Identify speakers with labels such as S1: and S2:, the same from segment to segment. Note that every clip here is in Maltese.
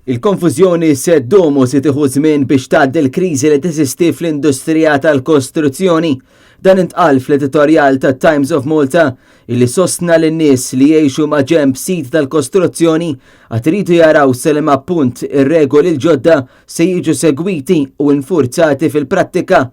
S1: Il-konfużjoni se ddum u se tieħu żmien biex tgħaddi l-kriżi li teżisti fl-industrija tal-kostruzzjoni. Dan intqal fl-editorjal ta' Times of Malta illi sostna li n-nies li jgħixu ma' ġenb sit tal-kostruzzjoni għad iridu jaraw sa liema punt ir-regoli l-ġodda se jiġu segwiti u infurzati fil-prattika.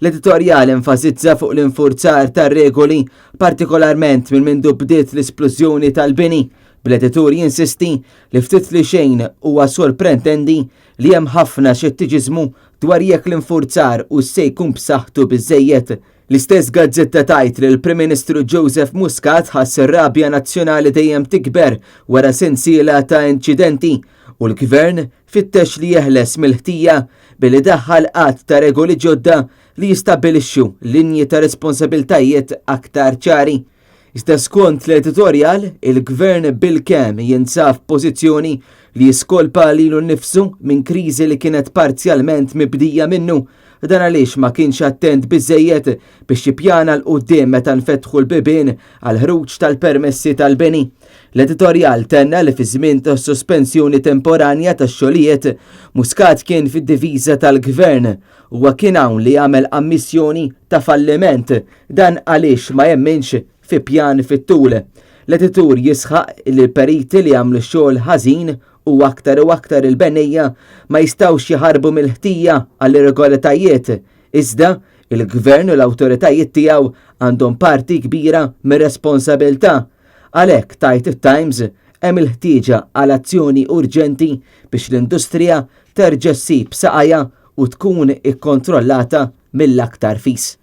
S1: L-editorjal enfasizza fuq l-infurzar tar-regoli, partikolarment minn mindu bdiet l-isplużjoni tal-bini, bl-editur jinsisti li ftit li xejn huwa sorprentendi li hemm ħafna xettiċiżmu dwar jekk l-infurzar hux se jkun b'saħħtu biżżejjed. L-istess gazzetta tgħid li l-Prim Ministru Joseph Muscat ħass ir-rabja nazzjonali dejjem tikber wara sensiela ta' inċidenti u l-Gvern fittex li jeħles mill-ħtija billi daħħal għadd ta' regoli ġodda li jistabbilixxu linji ta' responsabiltajiet aktar ċari. Iżda skont l-editorjal, il-Gvern bilkemm jinsab f'pożizzjoni li jiskolpa lilu nnifsu minn kriżi li kienet parzjalment mibdija minnu. Dan għaliex ma kienx attent biżżejjed biex jippjana 'l quddiem meta nfetħu l-bibien għall-ħruġ tal-permessi tal-bini. L-editorjal tenna li fi żmien ta' sospensjoni temporanja tax-xogħlijiet, Muscat kien fid-diviża tal-Gvern. Huwa kien hawn li għamel ammissjoni ta' falliment. Dan għaliex ma jemminx fi pjan fit-tul. L-editur jisħaq li l-periti li għamlu xogħol ħażin u aktar u aktar il-bennejja ma jistgħux jaħarbu mill-ħtija għall-irregolaritajiet, iżda il-Gvern u l-awtoritajiet tiegħu għandhom parti kbira mir-responsabilità. Għalhekk, tgħid it-Times, hemm il-ħtieġa għal azzjoni urġenti biex l-industrija terġa' ssib saqajha u tkun ikkontrollata mill-aktar fis.